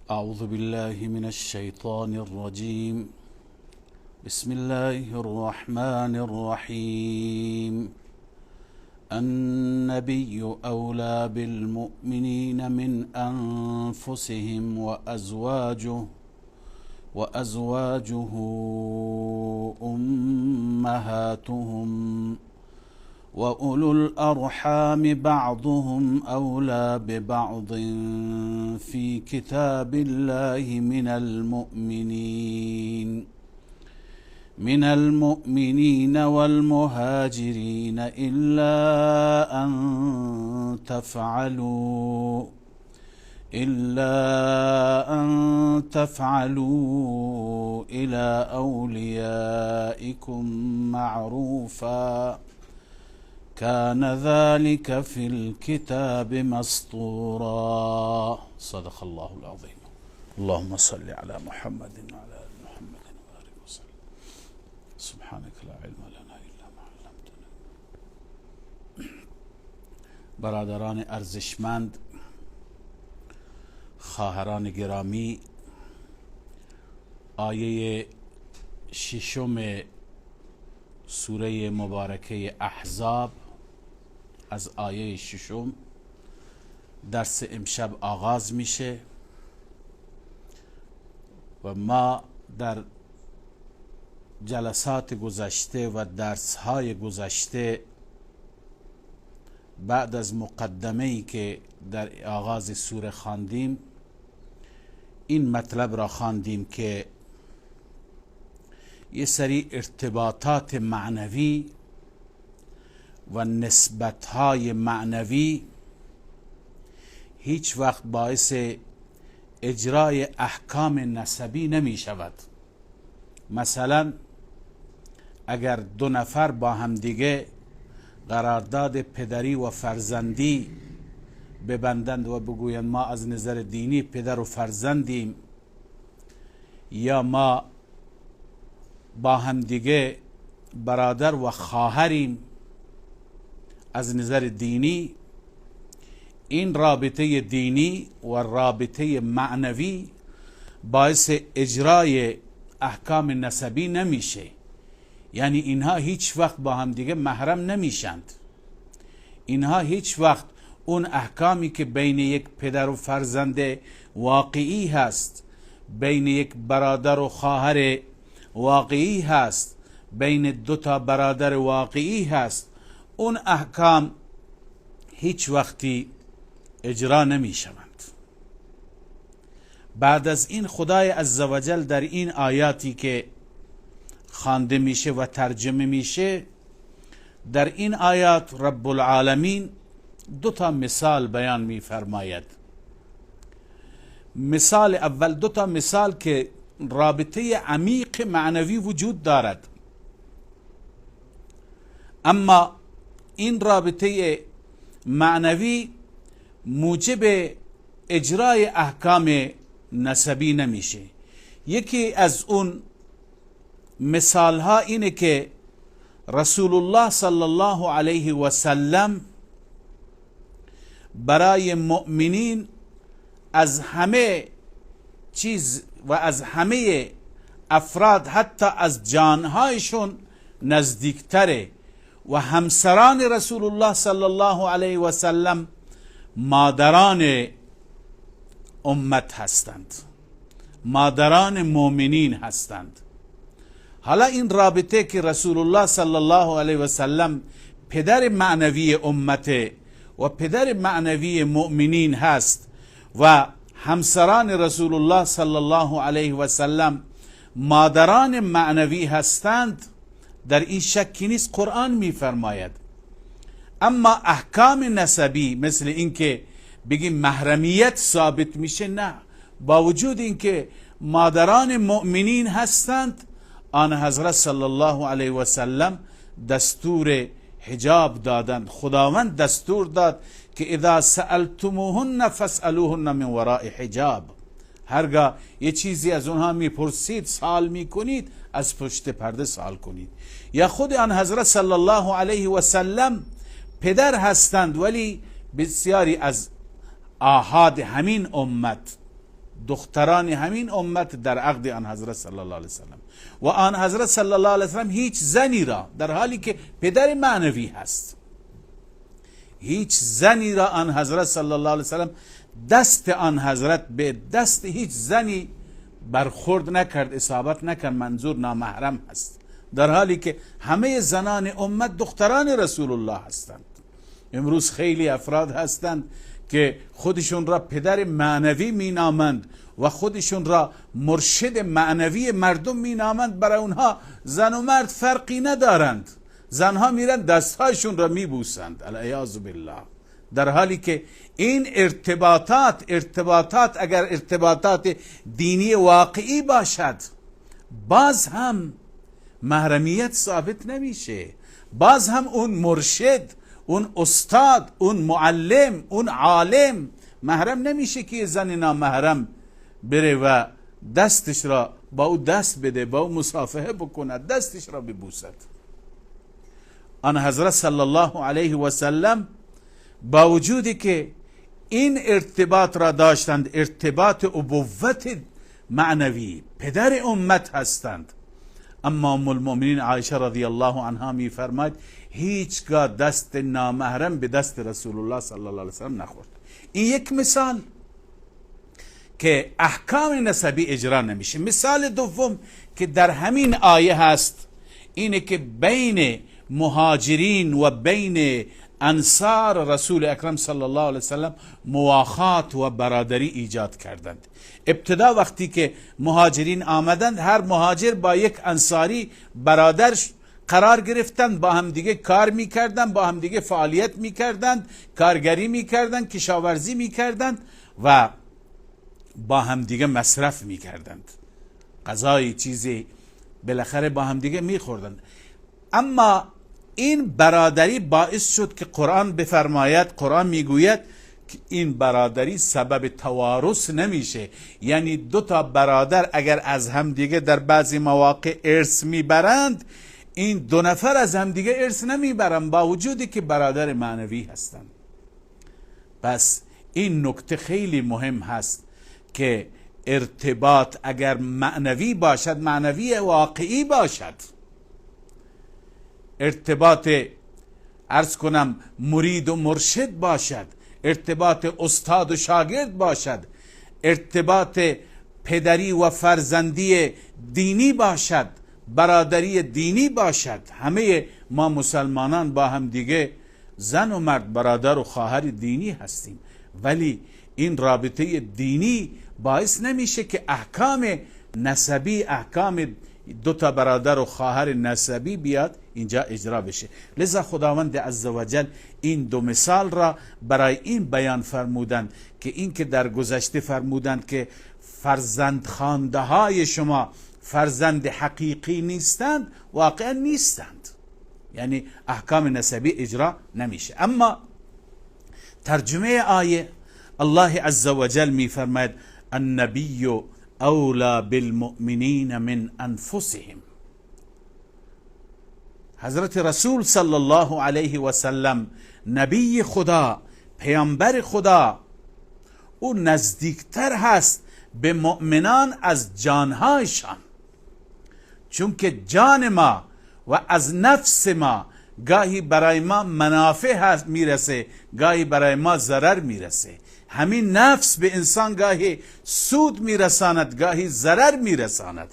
اعوذ بالله من الشیطان الرجیم. بسم الله الرحمن الرحیم. النبی اولی بالمؤمنین من انفسهم وازواجه امهاتهم وأولو الأرحام بعضهم أولى ببعض في كتاب الله من المؤمنين والمهاجرين إلا أن تفعلوا إلى أوليائكم معروفا كان ذلك في الكتاب مسطورا. صدق الله العظيم. اللهم صل على محمد وعلى آل محمد وبارك وسلم. سبحانك لا علم لنا إلا ما علمتنا. برادران ارزشمند، خواهران گرامی، آیه ششم سوره مبارکه احزاب، از آیه ششم درس امشب آغاز میشه و ما در جلسات گذشته و درس‌های گذشته بعد از مقدمه‌ای که در آغاز سوره خواندیم، این مطلب را خواندیم که یه سری ارتباطات معنوی و نسبت‌های معنوی هیچ وقت باعث اجرای احکام نسبی نمی شود. مثلا اگر دو نفر با همدیگه قرارداد پدری و فرزندی ببندند و بگویند ما از نظر دینی پدر و فرزندیم، یا ما با همدیگه برادر و خواهریم از نظر دینی، این رابطه دینی و رابطه معنوی باعث اجرای احکام نسبی نمیشه. یعنی اینها هیچ وقت با همدیگه محرم نمیشند. اینها هیچ وقت اون احکامی که بین یک پدر و فرزند واقعی هست، بین یک برادر و خواهر واقعی هست، بین دو تا برادر واقعی هست، اون احکام هیچ وقتی اجرا نمی شوند. بعد از این خدای عزوجل در این آیاتی که خوانده میشه و ترجمه میشه، در این آیات رب العالمین دو تا مثال بیان میفرماید. مثال اول، دو تا مثال که رابطه عمیق معنوی وجود دارد، اما این رابطه معنوی موجب اجرای احکام نسبی نمیشه. یکی از اون مثال ها اینه که رسول الله صلی الله علیه و سلم برای مؤمنین از همه چیز و از همه افراد، حتی از جانهایشون نزدیکتره، و همسران رسول الله صلی الله علیه و سلم مادران امت هستند، مادران مؤمنین هستند. حالا این رابطه که رسول الله صلی الله علیه و سلم پدر معنوی امت و پدر معنوی مؤمنین هست و همسران رسول الله صلی الله علیه و سلم مادران معنوی هستند، در این شکی نیست، قرآن میفرماید. اما احکام نسبی مثل اینکه بگیم محرمیت ثابت میشه، نه، با وجود اینکه مادران مؤمنین هستند، آن حضرت صلی الله علیه و سلم دستور حجاب دادند. خداوند دستور داد که اذا سألتموهن فاسألوهن من وراء حجاب. هرگاه یه چیزی از اونها میپرسید، سوال میکنید، از پشت پرده سوال کنید. یا خود آن حضرت صلی الله علیه و سلم پدر هستند، ولی بسیاری از آحاد همین امت دختران همین امت در عقد آن حضرت صلی الله علیه وسلم. و آن حضرت صلی الله علیه وسلم هیچ زنی را، در حالی که پدر معنوی هست، هیچ زنی را آن حضرت صلی الله علیه وسلم دست آن حضرت به دست هیچ زنی برخورد نکرد، اصابت نکرد، منظور نامحرم هست، در حالی که همه زنان امت دختران رسول الله هستند. امروز خیلی افراد هستند که خودشون را پدر معنوی مینامند و خودشون را مرشد معنوی مردم مینامند، برای اونها زن و مرد فرقی ندارند، زنها میرن دستهایشون را میبوسند، العیاذ بالله. در حالی که این ارتباطات اگر ارتباطات دینی واقعی باشد، باز هم محرمیت ثابت نمیشه، باز هم اون مرشد، اون استاد، اون معلم، اون عالم محرم نمیشه که زن نامحرم بره و دستش را با او دست بده، با او مصافحه بکنه، دستش را ببوسد. آن حضرت صلی الله علیه و سلم با وجودی که این ارتباط را داشتند، ارتباط ابوت معنوی، پدر امت هستند، اما ام المؤمنین عایشه رضی الله عنها میفرماید هیچگاه دست نامحرم به دست رسول الله صلی الله علیه وسلم نخورد. این یک مثال که احکام نسبی اجرا نمیشه. مثال دوم که در همین آیه هست اینه که بین مهاجرین و بین انصار رسول اکرم صلی الله علیه وسلم مواخات و برادری ایجاد کردند. ابتدا وقتی که مهاجرین آمدند، هر مهاجر با یک انصاری برادر قرار گرفتند، با هم دیگه کار میکردند، با هم دیگه فعالیت میکردند، کارگری میکردند، کشاورزی میکردند و با هم دیگه مصرف میکردند، غذای چیزی بالاخره با هم دیگه میخوردند. اما این برادری باعث شد که قرآن بفرماید، قرآن میگوید که این برادری سبب توارث نمیشه، یعنی دو تا برادر اگر از هم دیگه در بعضی مواقع ارث میبرند، این دو نفر از هم دیگه ارث نمیبرند با وجودی که برادر معنوی هستند. پس این نکته خیلی مهم هست که ارتباط اگر معنوی باشد، معنوی واقعی باشد، ارتباط عرض کنم مرید و مرشد باشد، ارتباط استاد و شاگرد باشد، ارتباط پدری و فرزندی دینی باشد، برادری دینی باشد، همه ما مسلمانان با هم دیگه زن و مرد برادر و خواهر دینی هستیم، ولی این رابطه دینی باعث نمیشه که احکام نسبی، احکام دو تا برادر و خواهر نسبی بیاد اینجا اجرا بشه. لذا خداوند عزوجل این دو مثال را برای این بیان فرمودند که این که در گذشته فرمودند که فرزند خوانده های شما فرزند حقیقی نیستند، واقعا نیستند، یعنی احکام نسبی اجرا نمیشه. اما ترجمه آیه الله عزوجل میفرماید النبی اولا بالمؤمنین من انفسهم. حضرت رسول صلی الله علیه و سلم، نبی خدا، پیامبر خدا، او نزدیکتر هست به مؤمنان از جانهایشان، چون که جان ما و از نفس ما گاهی برای ما منافع هست میرسه، گاهی برای ما ضرر میرسه. همین نفس به انسان گاهی سود میرساند، گاهی ضرر میرساند.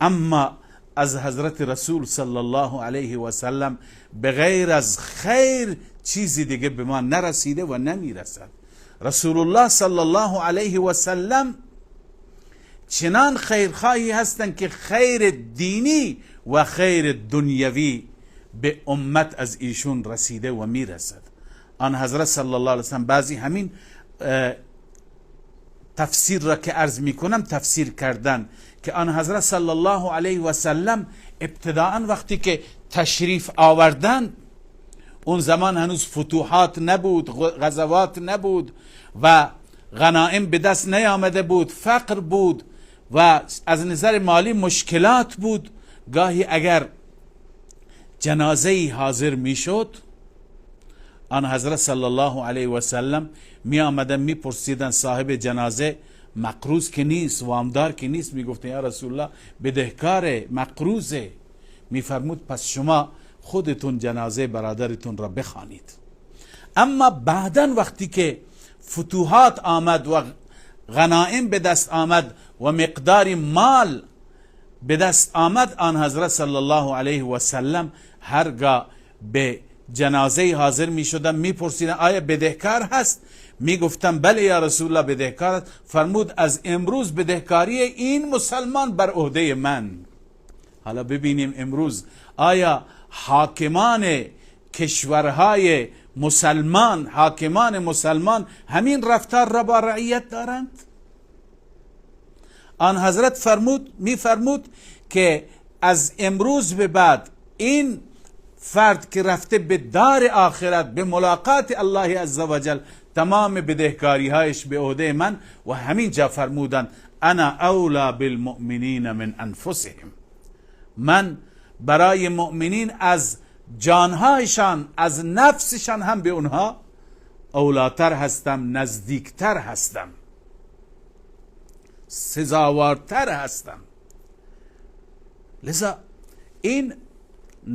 اما از حضرت رسول صلی الله علیه و سلم به غیر از خیر چیزی دیگه به ما نرسیده و نمیرسد. رسول الله صلی الله علیه و سلم چنان خیرخواهی هستند که خیر دینی و خیر دنیوی به امت از ایشون رسیده و میرسد. آن حضرت صلی الله علیه و سلم بعضی همین تفسیر را که عرض میکنم تفسیر کردن که آن حضرت صلی الله علیه و سلم ابتداء وقتی که تشریف آوردند، اون زمان هنوز فتوحات نبود، غزوات نبود و غنائم به دست نیامده بود، فقر بود و از نظر مالی مشکلات بود. گاهی اگر جنازه‌ای حاضر میشد، آن حضرت صلی الله علیه و سلم می آمدن می پرسیدن صاحب جنازه مقروض که نیست، وامدار که نیست. میگفتن یا رسول الله بدهکار، مقروضه. میفرمود پس شما خودتون جنازه برادرتون را بخوانید. اما بعدا وقتی که فتوحات آمد و غنائم به دست آمد و مقدار مال به دست آمد، آن حضرت صلی الله علیه و سلم هرگاه به جنازه حاضر می شدن می پرسیدن آیا بدهکار هست؟ می گفتن بله یا رسول الله بدهکار است. فرمود از امروز بدهکاری این مسلمان بر عهده من. حالا ببینیم امروز آیا حاکمان کشورهای مسلمان، حاکمان مسلمان همین رفتار را با رعیت دارند؟ آن حضرت فرمود، می فرمود که از امروز به بعد این فرد که رفته به دار آخرت، به ملاقات الله عزوجل، تمام بدهکاری هایش به عهده من. و همین جا فرمودند انا اولا بالمؤمنین من انفسهم، من برای مؤمنین از جانهایشان، از نفسشان هم به اونها اولاتر هستم، نزدیکتر هستم، سزاوارتر هستم. لذا این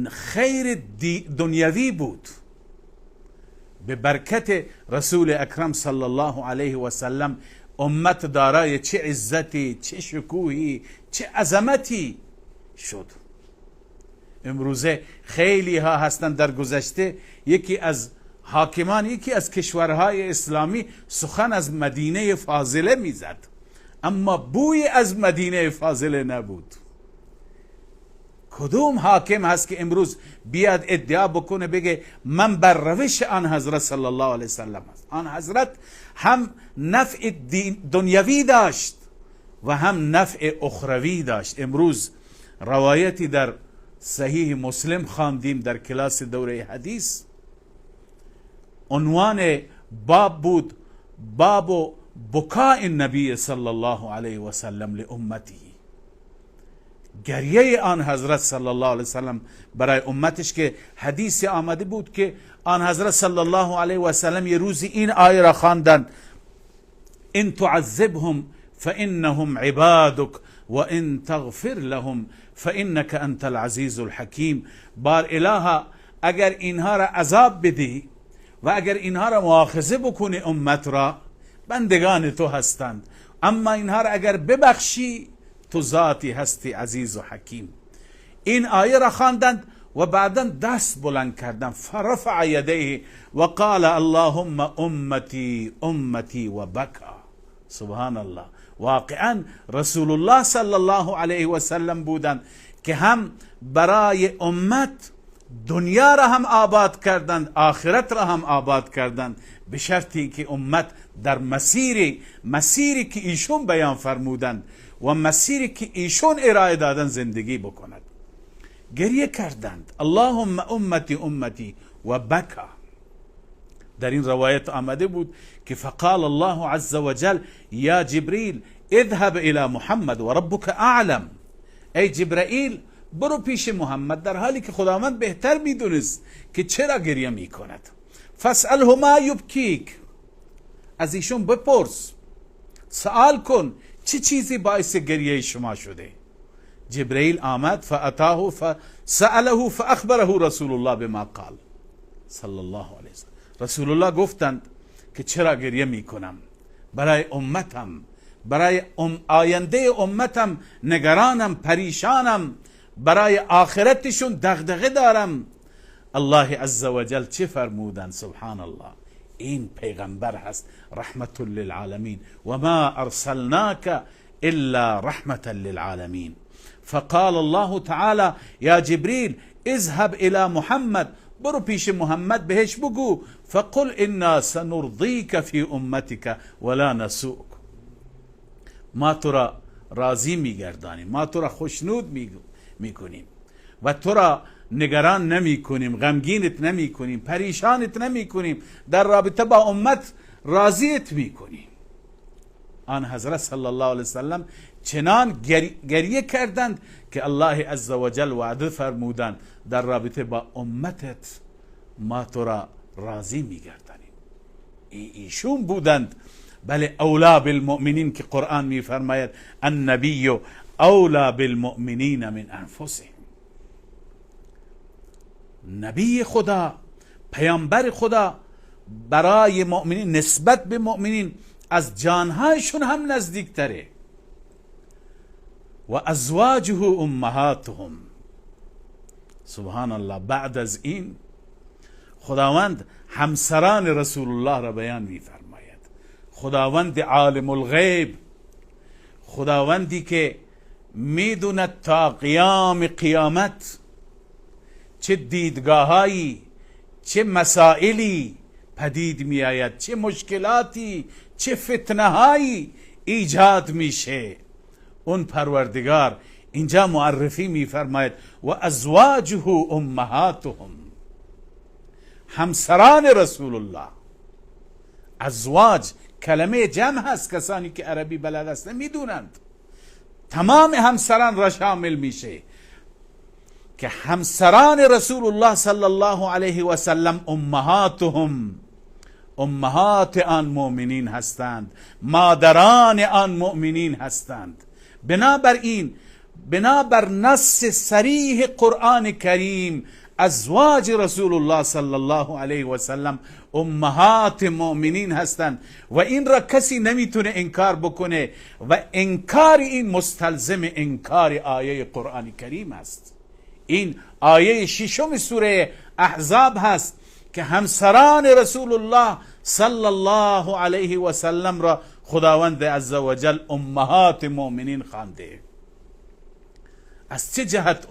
خیر دنیوی بود. به برکت رسول اکرم صلی الله علیه و سلم امت دارای چه عزتی، چه شکوهی، چه عظمتی شد. امروزه خیلی ها هستند، در گذشته یکی از حاکمان یکی از کشورهای اسلامی سخن از مدینه فاضله میزد، اما بوی از مدینه فاضله نبود. کدوم حاکم هست که امروز بیاد ادعا بکنه بگه من بر روش آن حضرت صلی الله علیه وسلم هست؟ آن حضرت هم نفع دنیوی داشت و هم نفع اخروی داشت. امروز روایتی در صحیح مسلم خواندیم در کلاس دوره حدیث، عنوان باب بود باب بکاء النبی صلی الله علیه و سلم لامته، گریه آن حضرت صلی الله علیه و سلم برای امتش، که حدیث آمده بود که آن حضرت صلی الله علیه و سلم یه روزی این آیه را خواندند: ان تعذبهم فانهم عبادك وان تغفر لهم فانك انت العزیز الحکیم. بار الها، اگر اینها را عذاب بدی و اگر اینها را مؤاخذه بکنی امت را، بندگان تو هستند، اما اینها را اگر ببخشی تو ذاتی هستی عزیز و حکیم. این آیه را خواندند و بعدا دست بلند کردند، فرفع یدیه و قال اللهم امتی امتی و بکا. سبحان الله، واقعا رسول الله صلی الله علیه و سلم بودند که هم برای امت دنیا را هم آباد کردند، آخرت را هم آباد کردند، به شرطی که امت در مسیری که ایشون بیان فرمودند و مسیری که ایشون ارائه دادن زندگی بکند. گریه کردند اللهم امتی امتی و بکا. در این روایت آمده بود که فقال الله عز وجل یا جبریل اذهب الى محمد و ربک اعلم. ای جبرائیل برو پیش محمد، در حالی که خداوند بهتر میدونست که چرا گریه میکند. فاسأله ما یبکیک، از ایشون بپرس، سوال کن چه چیزی باعث گریه شما شده. جبرائیل آمد فاتاه فسأله فاخبره رسول الله بما قال صلی الله علیه وسلم. رسول الله گفتند که چرا گریه میکنم؟ برای امتم، برای آینده امتم نگرانم، پریشانم، برای آخرتشون دغدغه دارم. الله عزوجل چه فرمودن؟ سبحان الله، این پیغمبر هست رحمت للعالمین، و ما ارسلناک الا رحمة للعالمین. فقال الله تعالی یا جبریل اذهب الى محمد، برو پیش محمد بهش بگو فقل انا سنرضیک فی امتک ولا نسوک. ما تو را راضی میگردانیم، ما تو را خوشنود میکنیم و تو را نگران نمی کنیم، غمگینت نمی کنیم، پریشانت نمی کنیم، در رابطه با امت راضیت می کنیم. آن حضرت صلی الله علیه وسلم چنان گریه کردند که الله عزوجل وعده فرمودند در رابطه با امتت ما تو را راضی می گردانیم. ایشون بودند بله، اولا بالمؤمنین که قرآن میفرماید النبی اولا بالمؤمنین من انفسهم. نبی خدا، پیامبر خدا برای مؤمنین، نسبت به مؤمنین از جانهایشون هم نزدیکتره. و ازواجه امهاتهم. سبحان الله. بعد از این خداوند همسران رسول الله را بیان میفرماید. خداوند عالم الغیب، خداوندی که میدوند تا قیام قیامت چه دیدگاهایی، چه مسائلی پدید میآید، چه مشکلاتی، چه فتنهایی ایجاد میشه. اون پروردگار اینجا معرفی میفرماید و ازواجه امهاتهم، همسران رسول الله. ازواج کلمه جمع هست، کسانی که عربی بلد هستند میدونند تمام همسران را شامل میشه که همسران رسول الله صلی الله علیه و سلم امهاتهم، امهات آن مؤمنین هستند، مادران آن مؤمنین هستند. بنابراین بنابر نص صریح قرآن کریم ازواج رسول الله صلی الله علیه و سلم امهات مؤمنین هستند و این را کسی نمیتونه انکار بکنه و انکار این مستلزم انکار آیه قرآن کریم است. این آیه ششم سوره احزاب هست که همسران رسول الله صلی الله علیه و سلم را خداوند عزوجل امهات مؤمنین خوانده. از چه جهت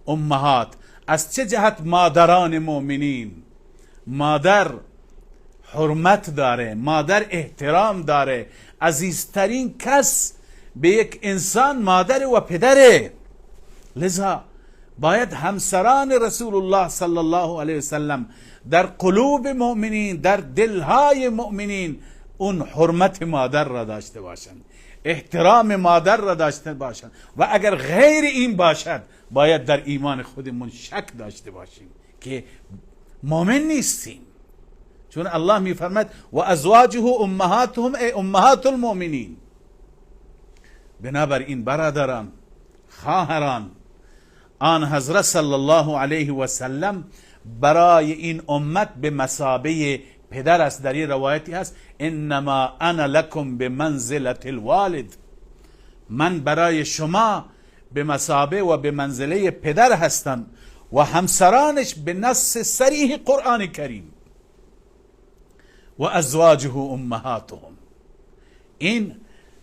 امهات؟ از چه جهت مادران مؤمنین؟ مادر حرمت داره، مادر احترام داره، عزیزترین کس به یک انسان مادر و پدره. لذا باید همسران رسول الله صلی الله علیه وسلم در قلوب مؤمنین، در دلهای مؤمنین اون حرمت مادر را داشته باشند، احترام مادر را داشته باشند و اگر غیر این باشد باید در ایمان خودمون شک داشته باشیم که مؤمن نیستیم. چون الله میفرماید و ازواجه امهاتهم ای امهات المؤمنین. بنابراین برادران، خواهران، آن حضرت صلی الله علیه و سلم برای این امت به مثابه پدر است. در این روایتی هست انما انا لکم بمنزله الوالد، من برای شما به مثابه و به منزله پدر هستم و همسرانش به نص صریح قرآن کریم و ازواجه امهاتهم. این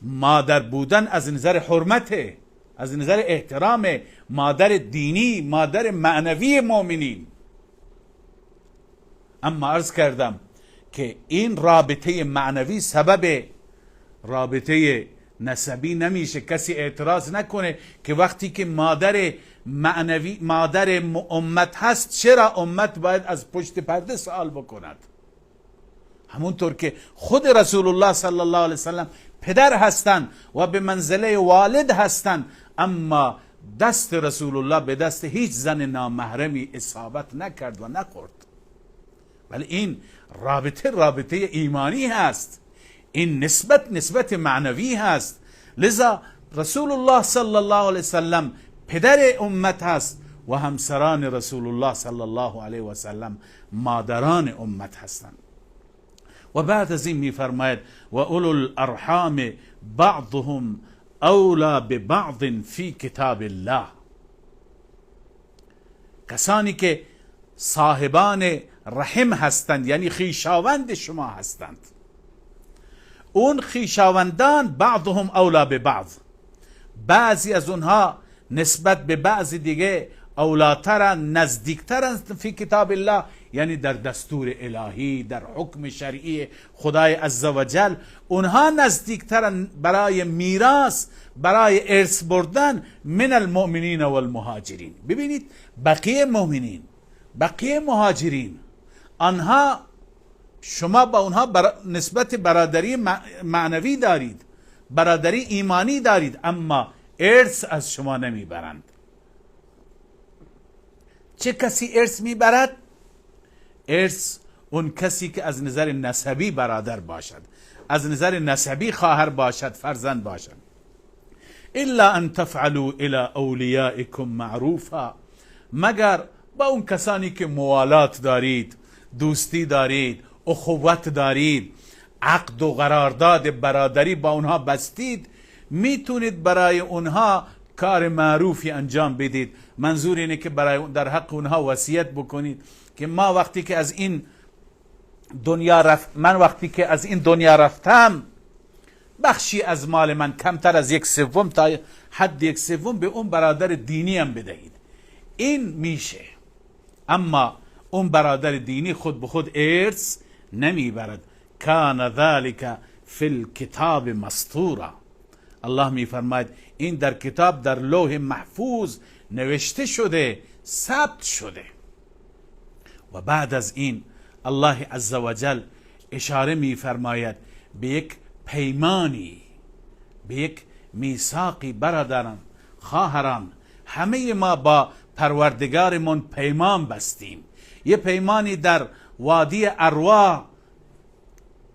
مادر بودن از نظر حرمته، از نظر احترام، مادر دینی، مادر معنوی مؤمنین. اما عرض کردم که این رابطه معنوی سبب رابطه نسبی نمیشه. کسی اعتراض نکنه که وقتی که مادر معنوی، مادر امت هست، چرا امت باید از پشت پرده سوال بکند؟ همونطور که خود رسول الله صلی الله علیه وسلم پدر هستند و به منزله والد هستند، اما دست رسول الله به دست هیچ زن نامحرمی اصابت نکرد و نخورد. ولی این رابطه، رابطه ایمانی هست، این نسبت، نسبت معنوی هست. لذا رسول الله صلی الله علیه وسلم پدر امت هست و همسران رسول الله صلی الله علیه وسلم مادران امت هستند. و بعد از این میفرماید و اولو الارحام بعضهم اولا ببعض فی کتاب الله. کسانی که صاحبان رحم هستند، یعنی خویشاوند شما هستند، اون خویشاوندان بعضهم اولا ببعض، بعضی از اونها نسبت به بعضی دیگه اولاترن، نزدیکترن فی کتاب الله، یعنی در دستور الهی، در حکم شرعی خدای عزوجل اونها نزدیکترن برای میراث، برای ارث بردن من المؤمنین والمهاجرین. ببینید بقیه مؤمنین، بقیه مهاجرین، آنها شما با اونها نسبت برادری معنوی دارید، برادری ایمانی دارید، اما ارث از شما نمیبرند. چه کسی ارث میبرد؟ ارث اون کسی که از نظر نسبی برادر باشد، از نظر نسبی خواهر باشد، فرزند باشد. الا ان تفعلوا الى اولیائکم معروفا، مگر با اون کسانی که موالات دارید، دوستی دارید، اخوت دارید، عقد و قرارداد برادری با اونها بستید، میتونید برای اونها کار معروفی انجام بدید. منظور اینه که برای در حق اونها وصیت بکنید که ما وقتی که از این دنیا رفت، من وقتی که از این دنیا رفتم، بخشی از مال من کمتر از 1/3 تا حد 1/3 به اون برادر دینی هم بدهید. این میشه، اما اون برادر دینی خود به خود ارث نمیبرد. کان ذلک فی الکتاب مسطورا، الله میفرماید این در کتاب، در لوح محفوظ نوشته شده، ثبت شده. و بعد از این الله عزوجل اشاره میفرماید به یک پیمانی، به یک میثاقی. برادران، خواهران، همه ما با پروردگارمون پیمان بستیم. یه پیمانی در وادی ارواح،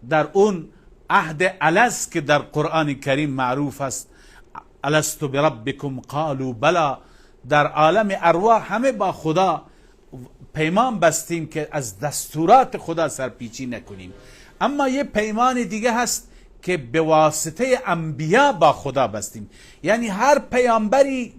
در اون عهد الست که در قرآن کریم معروف است، الست بربکم قالوا بلا، در عالم ارواح همه با خدا پیمان بستیم که از دستورات خدا سرپیچی نکنیم. اما یه پیمان دیگه هست که به واسطه انبیا با خدا بستیم، یعنی هر پیامبری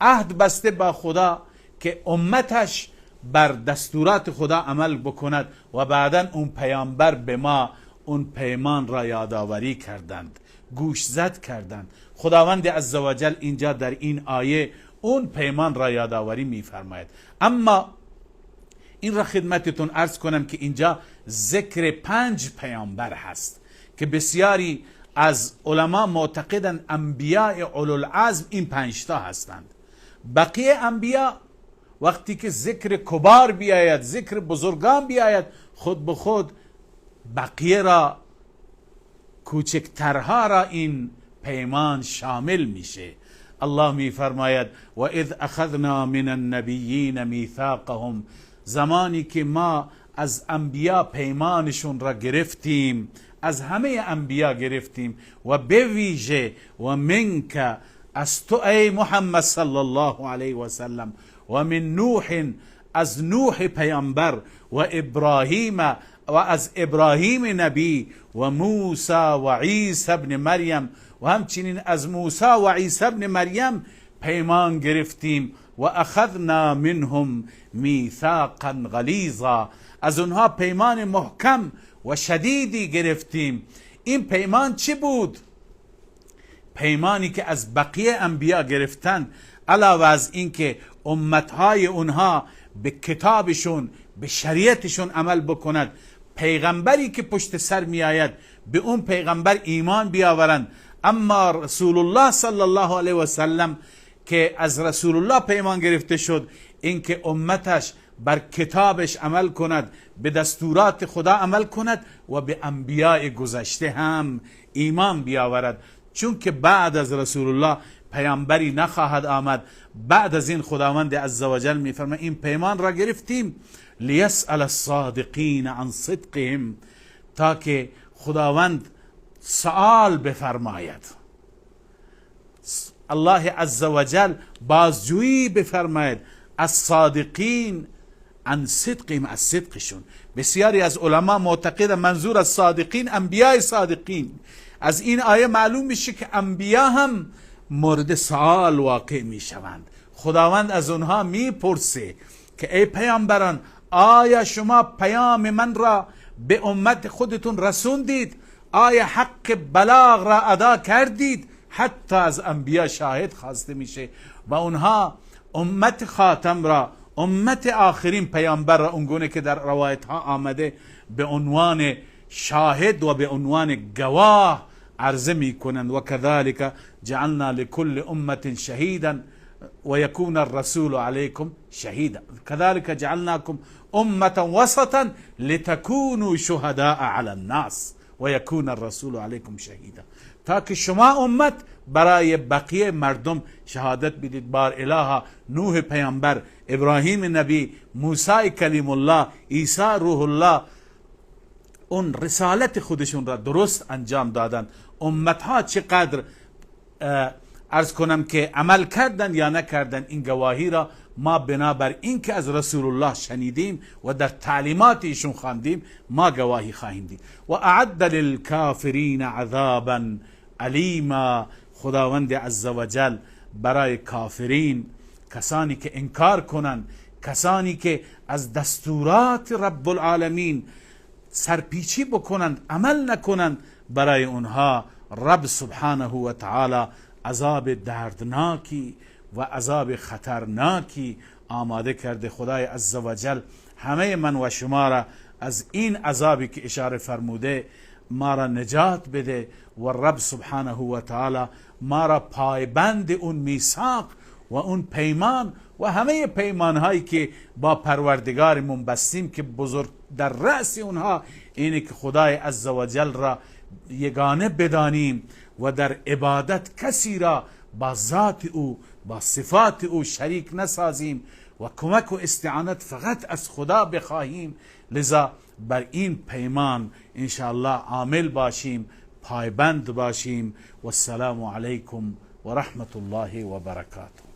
عهد بسته با خدا که امتش بر دستورات خدا عمل بکند و بعدا اون پیامبر به ما اون پیمان را یادآوری کردند، گوش زد کردند. خداوند عزوجل اینجا در این آیه اون پیمان را یادآوری می‌فرماید. اما این را خدمتتون عرض کنم که اینجا ذکر 5 پیامبر هست که بسیاری از علما معتقدند انبیاء اولوالعزم این 5 تا هستند. بقیه انبیا وقتی که ذکر کبار بیاید، ذکر بزرگان بیاید، خود به خود بقیه را، کوچکترها را این پیمان شامل میشه. الله میفرماید و اذ اخذنا من النبیین میثاقهم، زمانی که ما از انبیا پیمانشون را گرفتیم، از همه انبیا گرفتیم، و به ویژه و منک، از تو ای محمد صلی الله علیه و سلم، و من نوح، از نوح پیامبر، و ابراهیم، و از ابراهیم نبی، و موسی و عیسی ابن مریم، و همچنین از موسی و عیسی ابن مریم پیمان گرفتیم. و اخذنا منهم میثاقا غلیظا، از اونها پیمان محکم و شدیدی گرفتیم. این پیمان چی بود؟ پیمانی که از بقیه انبیا گرفتن، علاوه از اینکه امتهای اونها به کتابشون، به شریعتشون عمل بکند، پیغمبری که پشت سر می آید به اون پیغمبر ایمان بیاورند. اما رسول الله صلی الله علیه و سلم که از رسول الله پیمان گرفته شد، اینکه امتش بر کتابش عمل کند، به دستورات خدا عمل کند و به انبیاء گذشته هم ایمان بیاورد، چون که بعد از رسول الله پیامبری نخواهد آمد. بعد از این خداوند عزوجل میفرماید این پیمان را گرفتیم، لیسأل الصادقین عن صدقهم، تا که خداوند سؤال بفرماید، الله عزوجل بازجویی بفرماید از صادقین عن صدقهم، از صدقشون. بسیاری از علما معتقد منظور از صادقین انبیاء صادقین. از این آیه معلوم میشه که انبیا هم مورد سوال واقع میشوند. خداوند از اونها میپرسه که ای پیامبران، آیا شما پیام من را به امت خودتون رسوندید؟ آیا حق بلاغ را ادا کردید؟ حتی از انبیا شاهد خواسته میشه و اونها امت خاتم را، امت آخرین پیامبر را، اونگونه که در روایت ها آمده، به عنوان شاهد و به عنوان گواه عرضه میکنند. و کذالک جعلنا لكل امة شهیدا و یکون الرسول علیکم شهیدا کذالک جعلناکم امة وسطا لتکونوا شهداء علی الناس و یکون الرسول علیکم شهیدا، تا که شما امت برای بقیه مردم شهادت بدید. بار الها نوح پیامبر، ابراهیم نبی، موسی کلیم الله، عیسی روح الله، اون رسالت خودشون را درست انجام دادن، امتها چقدر عرض کنم که عمل کردن یا نکردن، این گواهی را ما بنابر این که از رسول الله شنیدیم و در تعلیمات ایشون خواندیم ما گواهی خواهیم دید. و اعد للکافرین عذابا علیما، خداوند عزوجل برای کافرین، کسانی که انکار کنند، کسانی که از دستورات رب العالمین سرپیچی بکنند، عمل نکنند، برای اونها رب سبحانه و تعالی عذاب دردناکی و عذاب خطرناکی آماده کرده. خدای عزوجل همه من و شما را از این عذابی که اشاره فرموده ما را نجات بده و رب سبحانه و تعالی ما را پایبند اون میثاق و اون پیمان و همه پیمانهایی که با پروردگارمون بستیم که بزرگ در رأس اونها اینه که خدای عزوجل را یگانه بدانیم و در عبادت کسی را با ذات او، با صفات او شریک نسازیم و کمک و استعانت فقط از خدا بخواهیم. لذا بر این پیمان انشاءالله عامل باشیم، پایبند باشیم. و السلام علیکم و رحمت الله و برکاته.